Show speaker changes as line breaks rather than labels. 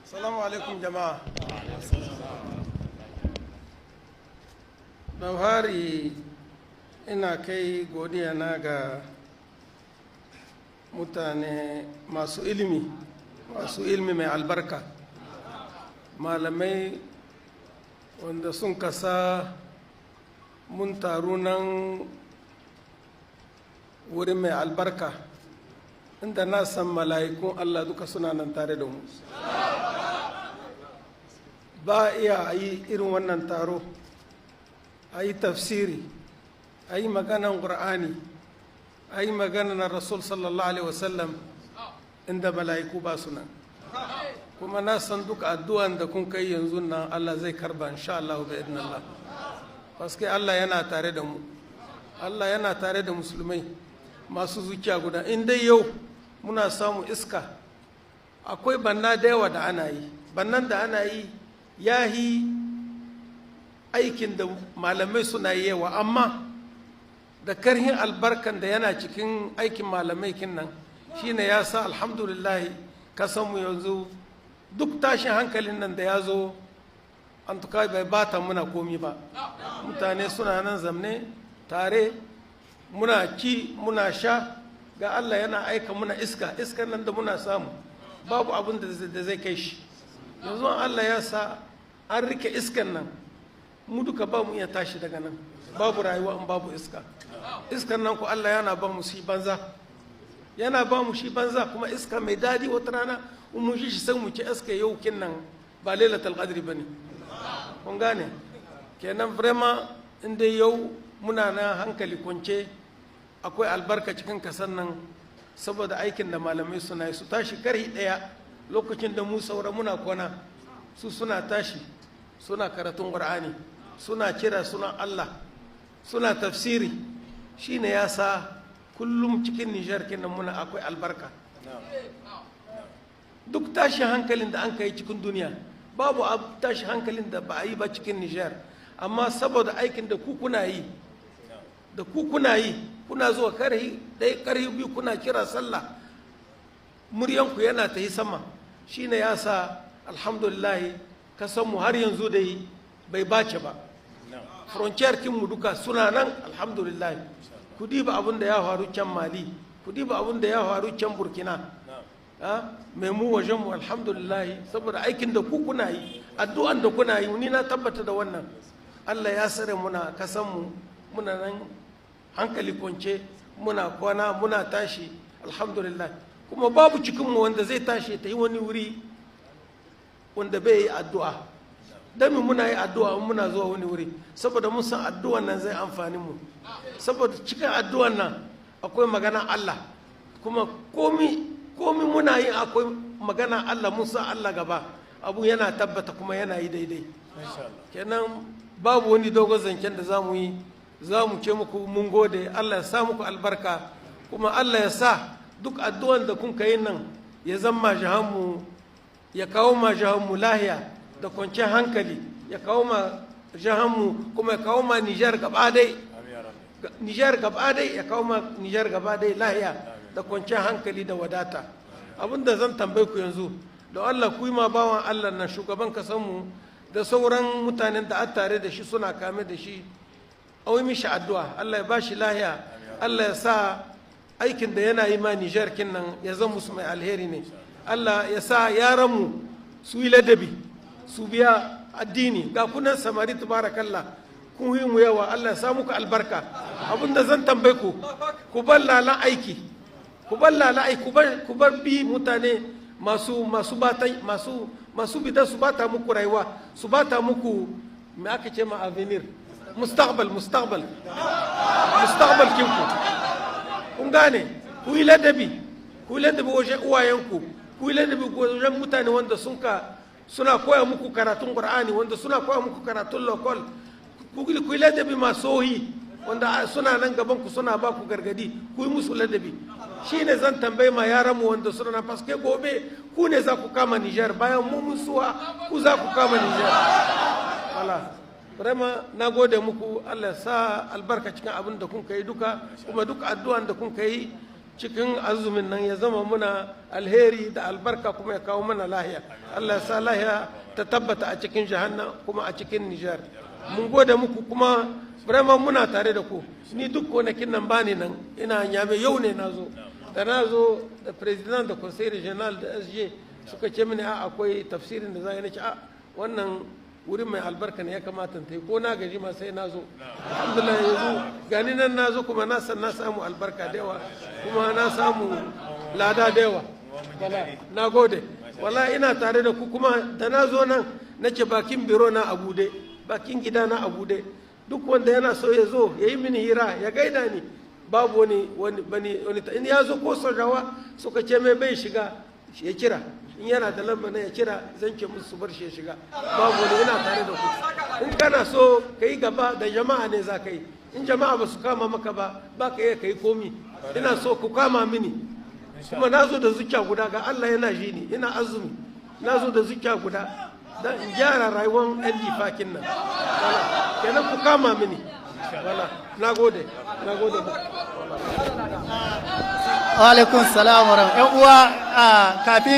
Salamu alaikum jama'a. Da fari ina kai godiya na ga mutane masu ilimi, masu ilimi mai albarka, malamai wanda sun kasa mun taru nan wurin mai albarka, inda na san mala'ikun Allah duka suna nan tare da mu. Ba iya a yi irin wannan taro, a yi tafsiri, a yi maganan ƙur'ani, a yi maganan Rasul sallallahu alaihi wasallam, inda mala'iku ba su nan. Kuma na san duka addu'an da kun kai yanzu nan, Allah zai karba, insha Allah bi idnillah, paske Allah yana tare da mu, Allah yana tare da musulmai masu zuciya guda. In dai yau muna samu iska, akwai banna da yawa da ana yi. Bannan da ana yi ya yi aikin da malamai suna yi yawa, amma da karhin albarkan da yana cikin aikin malamai kin nan shine ya sa, alhamdulillah, kasanmu yanzu duk tashin hankalin nan da ya zo an tuka bai bata muna komi ba. Mutane suna nan zamne tare, muna ci, muna sha. Ga Allah yana aika muna iska. Iskan nan da muna samu, babu abin da zai kai shi. Yanzu Allah ya sa an rike iskan nan, mu duka ba mu iya tashi daga nan. Babu rayuwa in babu iska. Iskan nan ku Allah yana ba mu shi banza, yana ba mu shi banza. Kuma iska mai dadi, wata rana in mun shi sai mu ci iska. Yau kin nan ba Lailatul Qadri bane, kun gane kenan. Vraiment, in dai yau muna na hankali kwance, akwai albarka cikin kasan nan, saboda aikin da malamai suna yi. Su tashi karhi ɗaya lokacin da mu saura muna kwana, su suna tashi suna karatun Ƙur'ani, suna kira suna Allah, suna tafsiri. Shine ya sa kullum cikin Nijar kenan muna akwai albarka. Duk tashin hankalin da an kai cikin duniya, babu tashin hankalin da ba a yi ba cikin Nijar, amma saboda aikin da ku kuna yi, da ku kuna yi, kuna zuwa karhi ɗaya, karhi biyu, kuna kira sallah, muryanku yana ta yi sama, shine ya sa, alhamdulillah, kasanmu har yanzu dai bai bace ba. Frontière kinmu duka suna nan, alhamdulillah. Ku diba abin da ya faru can Mali, ku diba abin da ya faru can Burkina. Mai mu wajenmu, alhamdulillah, saboda aikin da ku kuna yi, addu'an da kuna yi, ni na tabbata da wannan. Allah ya sare muna kasanmu, muna nan hankali kwance, muna kwana, muna tashi, alhamdulillah. Kuma babu cikinmu wanda zai tashi ta yi wani wuri wanda bai yi addu'a. Dami muna yi addu'a in muna zuwa wani wuri, saboda mun san addu'an nan zai amfani mu, saboda cikin addu'an nan akwai magana Allah. Kuma komi muna yi akwai magana Allah. Mun san Allah gaba, abu yana tabbata kuma yana yi daidai. Kenan babu wani dogon zancen da za mu yi. Za mu ce muku mun gode, Allah ya sa muku albarka, kuma Allah ya sa duk addu'an da kun kai nan ya zama jihanmu, ya kawo ma jihanmu lahiya da kwanciyar hankali, ya kawo ma jihanmu, kuma ya kawo ma Nijar gaba dai, Nijar gaba dai, ya kawo ma Nijar gaba dai lahiya da kwanciyar hankali da wadata. Abinda zan tambaye ku yanzu, da Allah ku yi ma bawan Allah nan, shugaban kasanmu, da sauran mutanen da a tare da shi suna kame da shi, a yi mishi addu'a, Allah ya ba shi lahiya, Allah ya sa aikin da yana yi ma Nijar kin nan ya zama musu mai alheri ne. Allah ya sa yaranmu su yi ladabi, su biya addini. Ga kunan samari, tabarakallah, kun yi mu yawa. Allah ya sa muku albarka. Abinda zan tambaye ku, ku bar lalan aiki, ku bar lalan aiki, ku bar bi mutane masu bata, masu bida su bata muku rayuwa, su bata muku, me aka ce ma, avenir, mustaqbal, mustaqbal, mustaqbal kinku. Kun gane? Ku yi ladabi, ku yi ladabi wajen uwayenku, ku yi ladabi wajen mutane wanda sun ka suna koya muku karatun Qur'ani, wanda suna koya muku karatun l'école. Ku yi ladabi masohi wanda suna nan gaban ku, suna ba ku gargadi, ku yi musu ladabi. Shine zan tambayi ma yaran mu wanda suna nan, paske gobe ku ne za ku kama Niger. Bayan mu mun suwa, ku za ku kama Niger. Wala vraiment, na gode muku. Allah ya sa albarka cikin abin da kun kai duka, kuma duk addu'an da kun kai. Cikin azumin nan ya zama muna alheri da albarka, kuma ya kawo mana lahiya. Allah ya sa lahiya ta tabbata a cikin jahannan kuma a cikin Nijar. Mun gode muku, kuma vraiment muna tare da ku. Ni duk kwanakin nan bani nan, ina Nyame. Yau ne na zo. Da na zo, da président da conseil régional da SG suka ce mini a akwai tafsirin da za a yi. Ce a wannan wurin mai albarka ne, ya kamata ta yi, ko na gaji ma sai na zo. Alhamdulillah, yanzu gani nan na zo, kuma na san na samu albarka da yawa, kuma na samu lada da yawa. Na gode. Wala ina tare da ku. Kuma da na zo nan, na ce bakin biro na a bude, bakin gida na a bude. Duk wanda yana so ya zo ya yi mini hira, ya gaida ni, babu wani in ya zo, ko sojawa suka ce mai bai shiga, ya kira. In yana da lamba na, ya kira, zan ce musu su bar shi ya shiga. Babu wani, ina tare da ku. In kana so ka yi gaba da jama'a ne za ka yi. In jama'a ba su kama maka ba, ba ka iya ka yi komi. Ina so ku kama mini. Kuma na zo da zuciya guda, ga Allah yana ji ni, ina azumi, na zo da zuciya guda don in gyara rayuwar 'yan Difakin nan. Kenan ku kama mini. Wala na gode, na gode.
Alaikum salam wa. Yan uwa, kafin